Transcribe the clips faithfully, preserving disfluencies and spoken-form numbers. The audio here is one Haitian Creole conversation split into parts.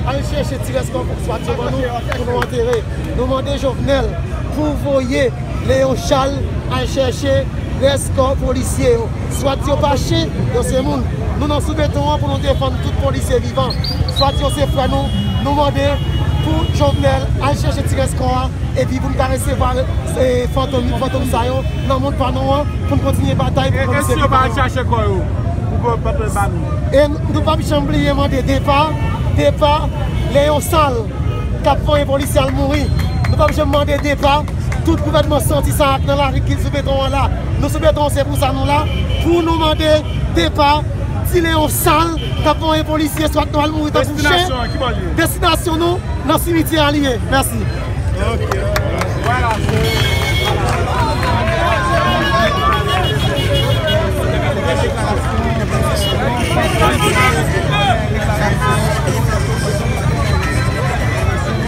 Al chèche ti rès kò swat yo ban nou pou nou antere. Nou mande Jovenel pou voye Léon Charles al chèche rès kò polisye yo. Swat yo pa chen, yo se moun. Nou nan sou beton an pou nou defann tout polisye vivan. Swat yo se frè nou. Nou mande pou Jovenel al chèche ti rès kò a epi pou n ka resevwa, e, fantom, fantom sa yo nan mond pa nou an pou n kontinye batay pou polisye vivan yo. E si yo pa al chache kò yo pou pote l ba nou? E nou p ap janm bliye mande depa, depa Léon Charles k ap voye polisye al mouri. Nou p ap janm mande depa tout gouvènman santi sa ak nan lari ki sou beton an la. Nou sou beton an, se pou sa nou la, pou nou mande depa ti Léon Charles k ap voye polisye swat nou al mouri tankou chen. Destinasyon an, ki bò l ye? Destinasyon nou, nan simityè a li ye. Mèsi.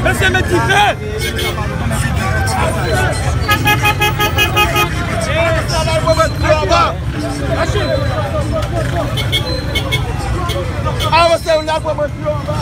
Mesye, met dife! Avanse, yon lagwè mwen pi anba.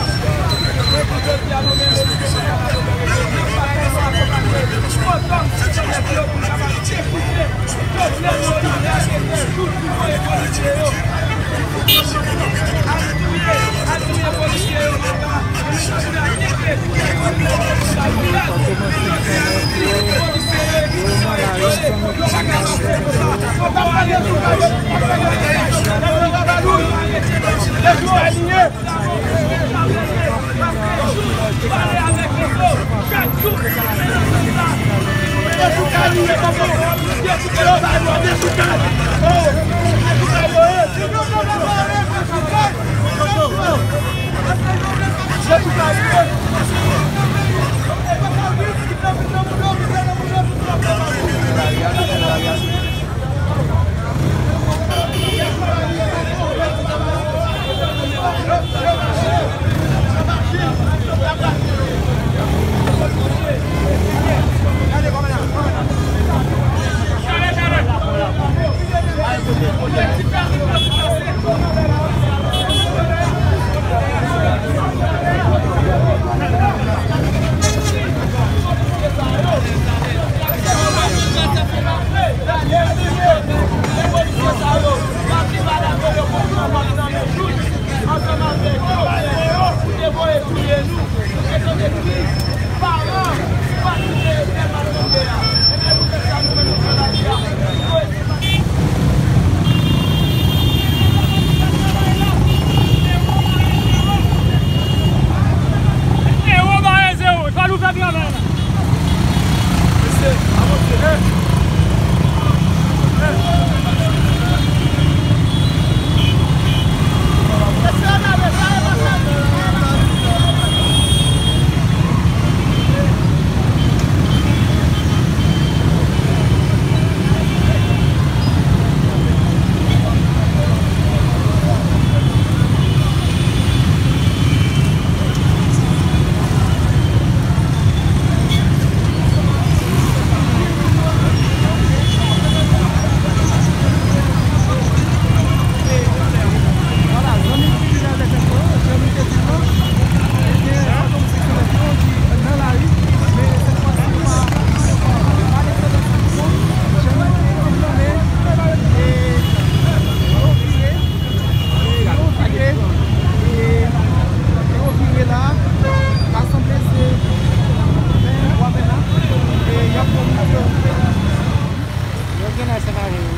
Yo gen lè se mare wi.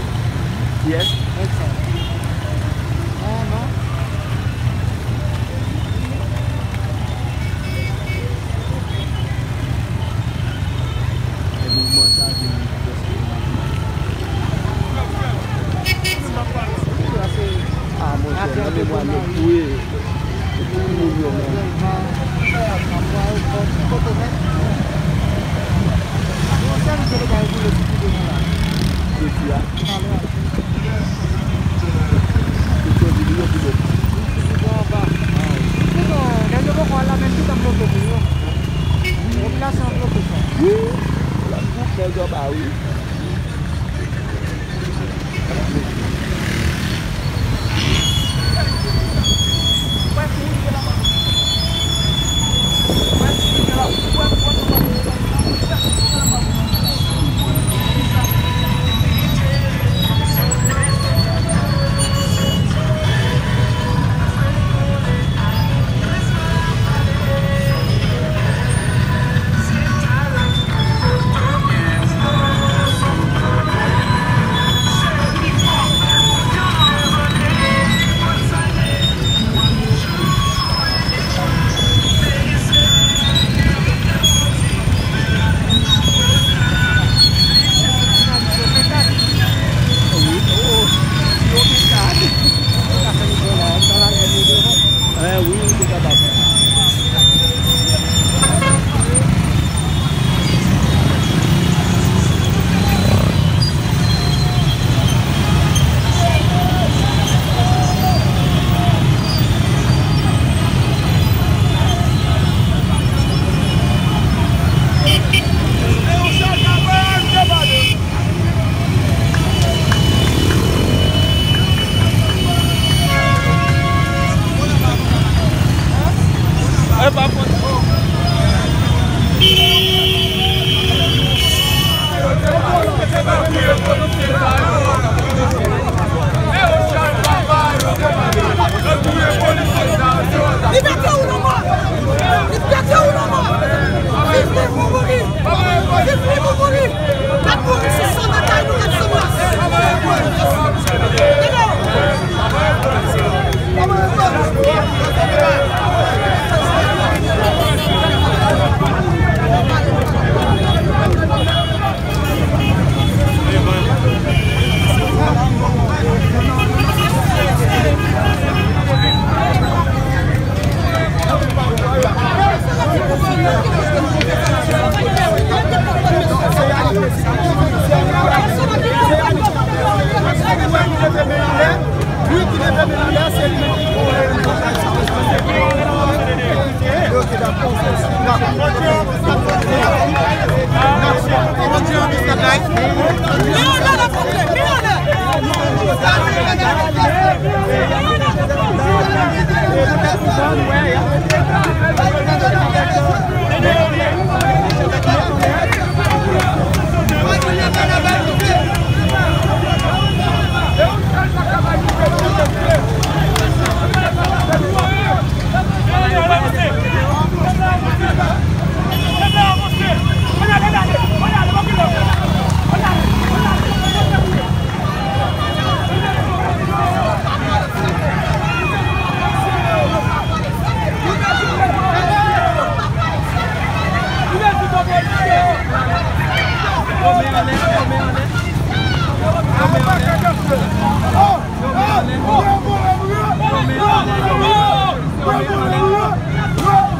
Kiyès? Nèg sa. Ah, non. E mouvman sa vin prèske. Ah, monchè, nan memwa nèg tou ye. Libète ou lanmò! Libète ou lanmò! Viv lib ou mouri! Viv lib ou mouri! N ap mouri sou san nan kay nou, n ap sanble.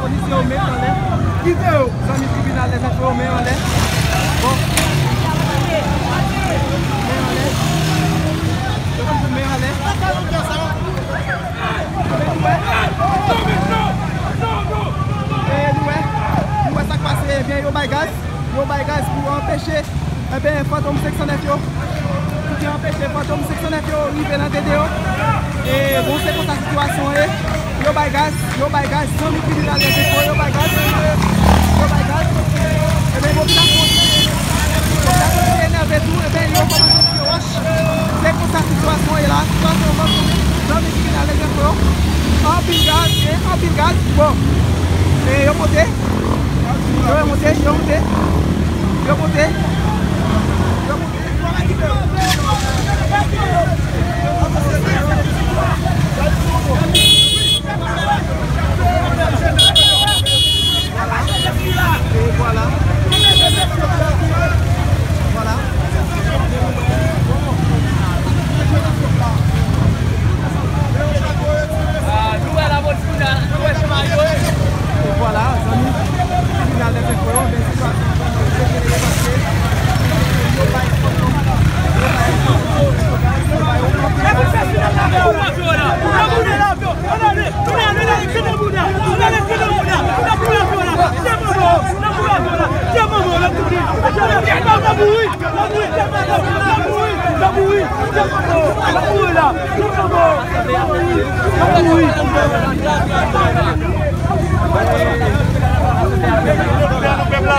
Polisye yo met anlè. Zanmi tribinal dèzanfè yo men anlè. Bon. Men anlè. Yo konn men anlè. E nou wè, nou wè sa k pase, ebyen yo bay gaz, yo bay gaz pou anpeche, ebyen Fantom senk san nèf yo, pou te anpeche Fantom senk san nèf yo rive nan Dede yo. E bon, se konsa sitiyasyon an ye. Yo bay gaz, yo bay gaz, zanmi tribinal dèzanfè yo bay gaz, yo bay gaz. Ebyen popilasyon, popilasyon te enève tou, ebyen yo kòmanse Se konsa sitiyasyon ye la, sitiyasyon an, zanmi tribinal dèzanfè yo. Anpil gaz, gen anpil gaz. Bon, e yo monte, yo monte, yo monte, yo monte, yo monte. E vwala. Vwala. E vwala, zanmi. Tribinal dèzanfè yo, men sitiyasyon an, yo bay fantom, yo bay fantom, yo bay fantom.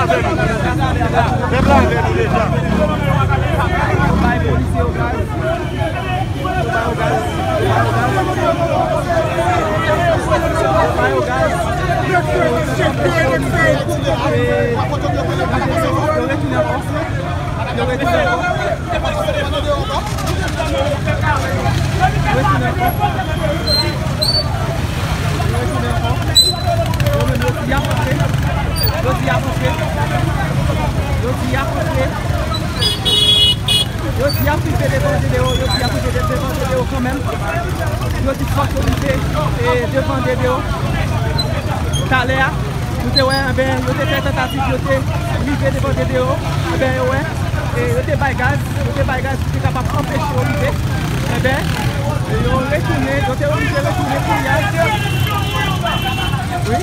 Pèp la avè nou deja. Bay polisye yo gaz. Yo ba yo gaz. Yo ba yo gaz. Yo ba yo gaz. Yo retounen ankò. Yo retounen ankò. Yo retounen ankò. Yo retounen ankò. Yo menm yo di y ap antre. Yo di y ap antre. Yo di y ap antre. Yo di y ap rive devan Jedeo. Yo di y ap rive devan Jedeo kanmenm. Yo di fòk yo rive, e, devan Jedeo. Talè a, nou te wè, enben, yo te fè tantativ, yo te rive devan Jedeo. Enben, yo wè, e, yo te bay gaz, yo te bay gaz pou te kapab anpeche yo rive. Enben, yo retounen, yo te oblije retounen kounye a. Wi.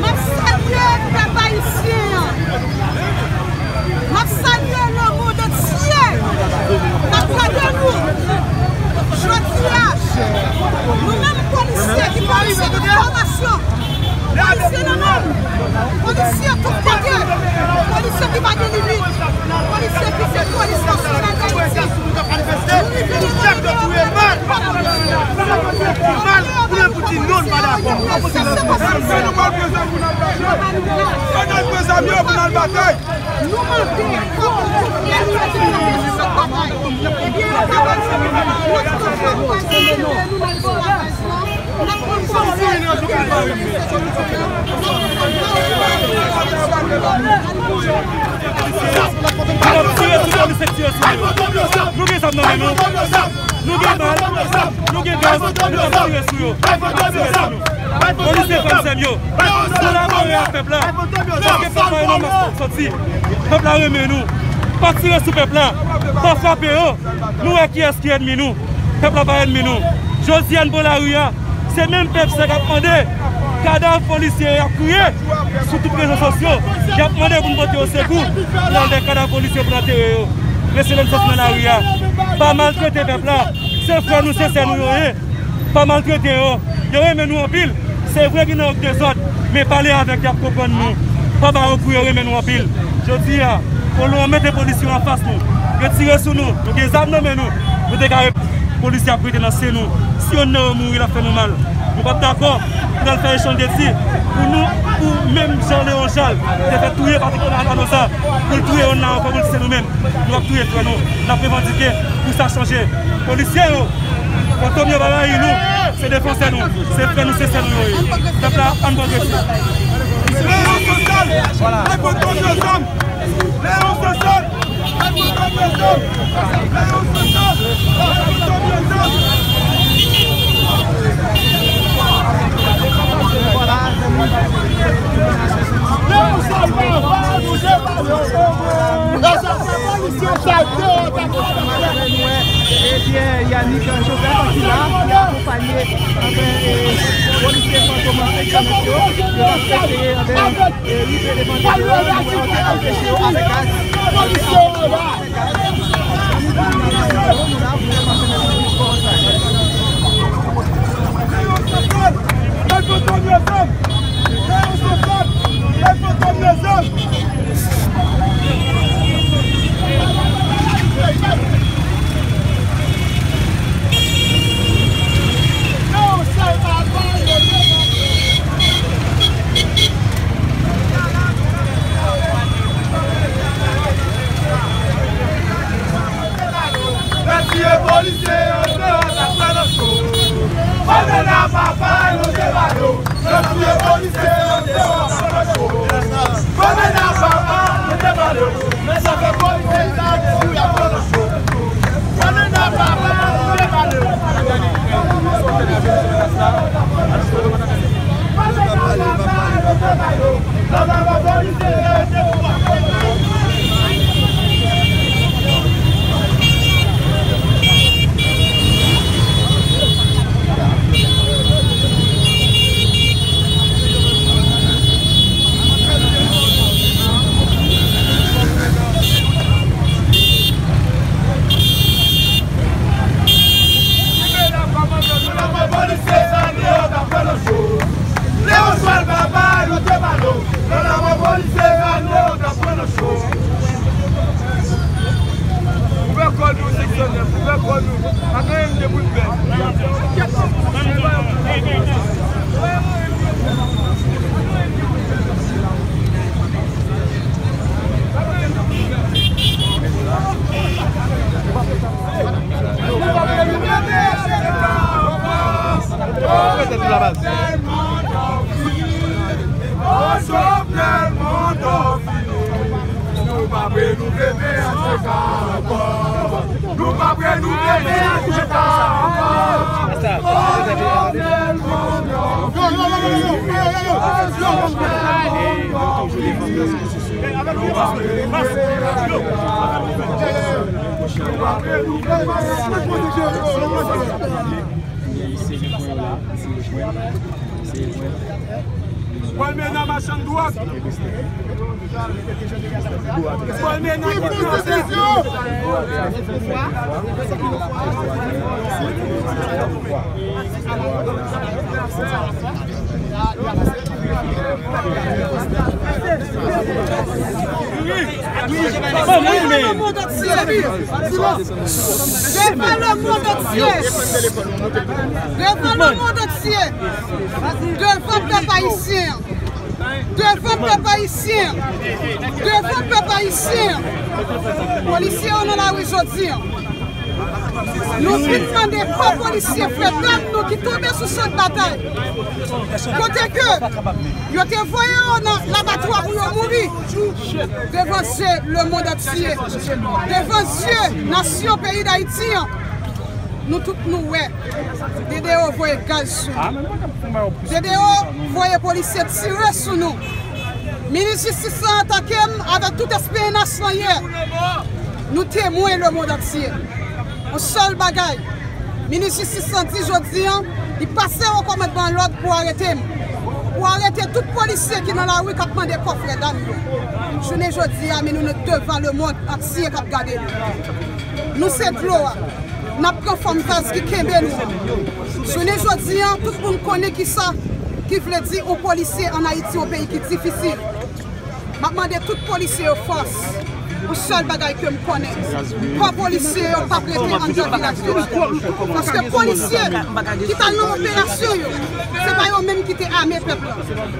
M ap salye pèp ayisyen an. M ap salye lemonn antye k ap gade nou. Jodi a, nou menm polisye ki polisye nan fòmasyon, polisye nan nòm, polisye tout kote, polisye ki pa gen limit, polisye ki se polis nasyonal Dayiti. Nou rive nan Pandan l pran zam yo pou n al batay. Nou mande pou nou tout elimine sou batay. Ebyen, nou pa pral fè nou pa nou nan sou la baz lan. N ap pran kòb sa yo pou nou pa remèt. Nou ap tire sou polisye k tire sou nou yo. Nou gen zam nan men nou. Nou gen bal, nou gen gaz, nou p ap tire sou yo. N ap tire sou nou. Polisye, frè m, sè m yo, kolabore ak pèp la. Paske pèp la gen nan mas k ap soti. Pèp la renmen nou. Pa tire sou pèp la. Pa frape yo. Nou wè kiyès ki ènmi nou. Pèp la pa ènmi nou. Jodi a, n pran lari a. Se menm pèp sa k ap mande kadav polisye y ap kriye sou tout rezo sosyo. Y ap mande pou n pote yo sekou pou al dèyè kadav polisye pou n antere yo. Mesye, lè n soti nan lari a, pa maltrete pèp la. Se frè nou, se sè nou yo ye. Pa maltrete yo. Yo renmen nou anpil. Se vre gen nan yo k dezòd, men pale avèk y ap konprann nou. Pa ba yo kou, yo renmen nou anpil. Jodi a, kolon an mete polisye yo anfas nou. Yo tire sou nou. Nou gen zam nan men nou. Nou te ka rep-, polisye ap grete nan sen nou. Si yonn nan yo mouri, l ap fè nou mal. Nou p ap dakò pou n al fè echanj de tir pou nou, pou menm jan Leon Jal te fè touye Patrick Anosa, pou l touye yonn nan ankò, pou l tire nou menm. Nou ap touye frè nou. N ap revandike pou sa chanje. Polisye yo, fantom yo pa rayi nou. Se defansè nou. Se frè nou, se sè nou yo ye. Pèp la, ann pwogrese. Leon Sosal! Bay fantom yo zam! Leon Sosal! Bay fantom yo zam! Leon Sosal! Bay fantom yo zam! Leon Sosal! Ebyen, Yannick Joseph ki la, ki akonpanye, anben, e, polisye fantom an, senk san mèt yo, yo t ap eseye, anben, e, rive devan yo, nou wè yo te anpeche yo avèk gaz. Yo tiye polisye yo deyò, sa fè nan cho. Fò mennaj papa yo te ba yo. Yo tiye polisye yo deyò, sa fè nan cho. Fò mennaj papa yo te ba yo. Men sa fè polisye sa yo fè nan cho. Fò mennaj papa yo te ba yo. Fò mennaj papa yo te ba yo. Sa fè polisye yo te ba yo. Kò nou se K nèf, ouvè kò nou. Pa gen anyen de pou n pè. Jovenel, mandat w fini. Nou pa vle nou vle peye H T K ankò. Nou pa vle nou vle peye H T K ankò. Pòl Mena machann dwòg. Pòl Mena kidnapè. Devan le monde entier. Devan le monde entier. Devan pèp ayisyen. Devan pèp ayisyen. Devan pèp ayisyen. Polisye yo nan lari jodi a. Nou vin mande kò polisye frè dam nou ki tonbe sou chan batay. Kote ke yo te voye yo nan labatwa pou yo mouri. Devan zye lemonn antye. Devan zye nasyon peyi Dayiti an. Nou tout nou wè. D D O voye gaz sou nou. D D O voye polisye tire sou nou. Minis jistis lan atake m avèk tout S P N H lan yè. Nou temwen lemonn antye. Yon sèl bagay, minis jistis lan di jodi an, li pase o kòmandman lòd pou arete m. Pou arete tout polisye ki nan lari k ap mande kò frè dam yo. Jounen jodi a, men nou, nou devan lemonn antye k ap gade nou. Nou se dlo a. N ap pran fòm vaz ki kenbe nou an. Jounen jodi an, tout moun konnen kisa ki vle di yon polisye ann Ayiti, yon peyi ki difisil. M ap mande tout polisye yo fòs. Yon sèl bagay ke m konnen, kò polisye yo p ap rete anndan Vilaj de Dye. Paske polisye ki t al nan operasyon yo, se pa yo menm ki te ame pèp la.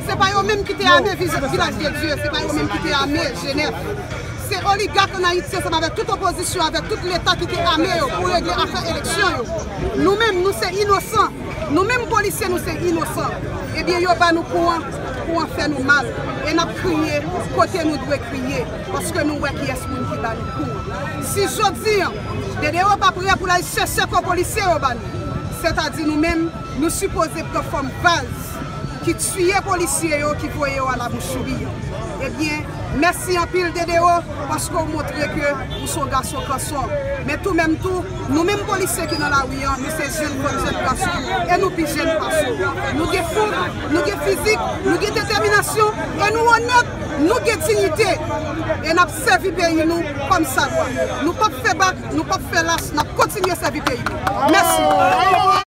Se pa yo menm ki te ame Vilaj de Dye. Se pa yo menm ki te ame Jenèf. Se oligak ann Ayiti ansanm avèk tout opozisyon, avèk tout Leta ki te ame yo pou regle afè eleksyon yo. Nou menm, nou se inosan. Nou menm polisye, nou se inosan. Ebyen, yo ba nou kou an, kou an fè nou mal. E n ap kriye kote nou dwe kriye, paske nou wè kiyès moun ki ba nou kou an. Si jodi an, D D O pa prè pou l al chèche kò polisye yo ba nou, sètadi nou menm, nou sipoze pran fòm vaz ki tiye polisye yo, ki voye yo a la mouchuri an. Ebyen, mèsi anpil, D D O, paske w montre ke ou se yon gason kanson. Men tou menm tou, nou menm polisye ki nan lari an, nou se jèn fanm, jèn gason, e nou pi jèn pase w. Nou gen fouk, nou gen fizik, nou gen detèminasyon, e nou onèt, nou gen diyite. E n ap sèvi peyi nou kòm sa dwa. Nou p ap fè bak, nou p ap fè las, n ap kontinye sèvi peyi nou. Mèsi.